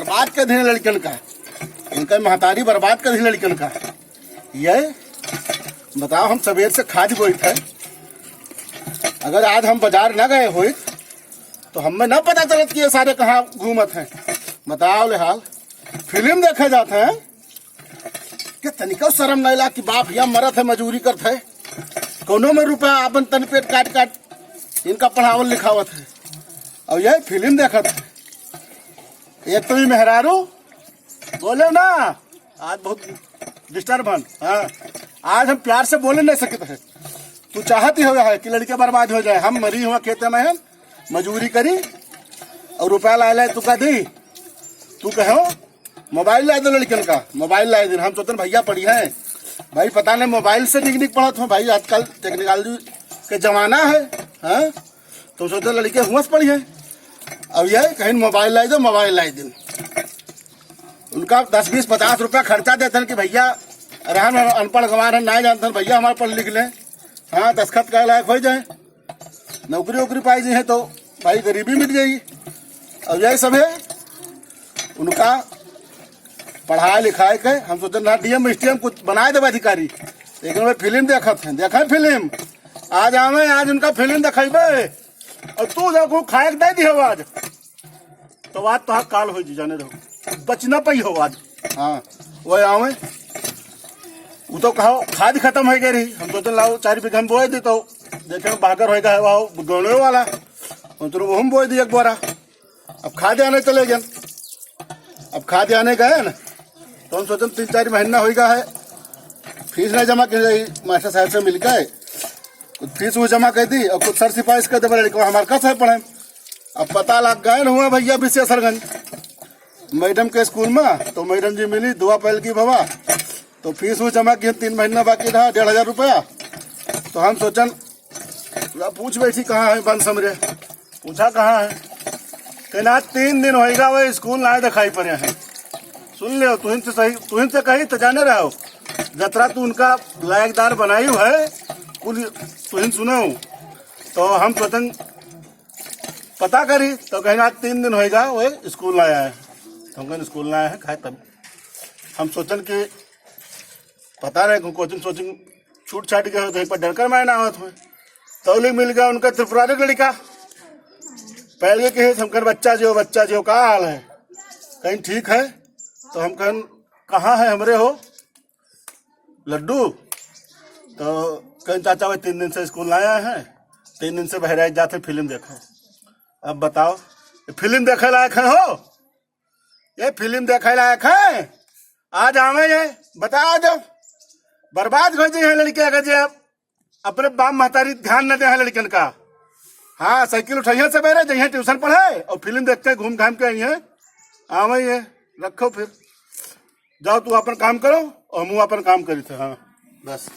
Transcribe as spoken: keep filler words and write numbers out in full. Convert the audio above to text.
बर्बाद कर दिए लड़कन का, इनका महतारी बर्बाद कर दिए लड़कन का। ये बताओ, हम सवेर से खाद बोइत है, अगर आज हम बाजार ना गए होइत तो हमें ना पता चलत कि ये सारे कहाँ घूमत हैं। बताओ ले हाल, फिल्म देखे जात हैं कि तनिको शर्म नहीं ला कि बाप या मरत है, मजूरी करत है, कौनो में रुपया अपन तन पेट काट काट इनका पढ़ावल लिखावत है, और ये फिल्म देखत है। एक तो ये मेहरारू बोले ना, आज बहुत डिस्टर्ब हन। हाँ, आज हम प्यार से बोले नहीं सकते हैं। तू चाहत ही हो है कि लड़के बर्बाद हो जाए, हम मरी हुआ खेते में हम मजूरी करी और रुपया लाए लाए तुका दी। तू कहो मोबाइल ला दो लड़कन का, मोबाइल ला दिन। हम सोचन भैया पढ़ी है भाई, पता नहीं मोबाइल से निक निक पढ़त हो भाई, आजकल टेक्निकॉलजी के जमाना है। हाँ, तो सोचन लड़के हुआ से पढ़ी है। अब ये कहीं मोबाइल ला दो, मोबाइल ला दिन। उनका दस बीस पचास रुपया खर्चा देते हैं कि भैया रहन अनपढ़ गंवार है, ना जानते हैं भैया हमारे पढ़ लिख लें, हाँ दस्तखत के लायक हो जाए, नौकरी वोकरी पाई जी है तो भाई गरीबी मिट जाई। और यही सब है उनका पढ़ाई लिखाई के। हम सोचन रहा डीएम एसडीएम कुछ बनाए देवे अधिकारी, लेकिन वे फिल्म देखत हैं, देखे फिल्म, आज आवे आज उनका फिल्म देखेबे और तू जाको खाए के दे दियो आज, तो आज तोहार काल हो जी, जाने रहो, बच ना पाई हो आज। हाँ, वो आवे, वो तो कहो खाद खत्म हो गई रही, हम सोचन लाओ चार बीघा में बोए दी तो देखे बागर हो गया है, वो गोड़े वाला, हम तो वो हम बोए दी एक बोरा। अब खाद आने चले गए, अब खाद आने गए ना, तो हम सोचन तीन चार महीना हो गया है, फीस नहीं जमा कर रही, मास्टर साहब से मिल गए, कुछ फीस वो जमा कर दी और कुछ सर सिफारिश कर दे, बोले, "लड़का हमारे का साहब पढ़े।" अब पता लग गए ना हुआ भैया विशेषरगंज, मैडम के स्कूल में, तो मैडम जी मिली, दुआ पहल की भवा, तो फीस वो जमा किए, तीन महीना बाकी रहा, डेढ़ हजार रुपया। तो हम सोचन, पूरा पूछ बैठी कहाँ है बंस हमरे, पूछा कहाँ है, कहना तीन दिन होएगा वो स्कूल ना दिखाई पड़े हैं। सुन ले, तुहिन से सही, तुहिन से कही तो जाने रहो, जतरा तू उनका लायकदार बनाई है, कुल तुहिन सुनो। तो हम सोचन पता करी, तो कहना तीन दिन होएगा वो स्कूल ना आया है। तो हम कहन स्कूल ना आया है, खाए तब हम सोचन कि पता रहे कोचिंग सोचिंग छूट छाट गए हो तो एक बार डर कर मैं ना आवत हुए। तौली मिल गया उनका त्रिपुरारी लड़का, पहले के हम कहन बच्चा जो, बच्चा जो का हाल है, कहीं ठीक है? तो हम कहन कहाँ है हमरे हो लड्डू? तो कहन चाचा भाई तीन दिन से स्कूल ना आया है, तीन दिन से बहराइच जाते फिल्म देखो। अब बताओ, ये फिल्म देखे लायक है हो? ये फिल्म देखे लायक है? आज आवे ये, बता दो, बर्बाद हो जाए लड़के अगर जे अपने बाप महतारी ध्यान न दे हैं लड़कन का। हाँ, साइकिल उठाइए सवेरे, जइहे ट्यूशन पढ़े और फिल्म देख के घूम घाम के आइए। आवे ये, रखो फिर, जाओ तू अपन काम करो और हम अपन काम करी थे। हाँ, बस।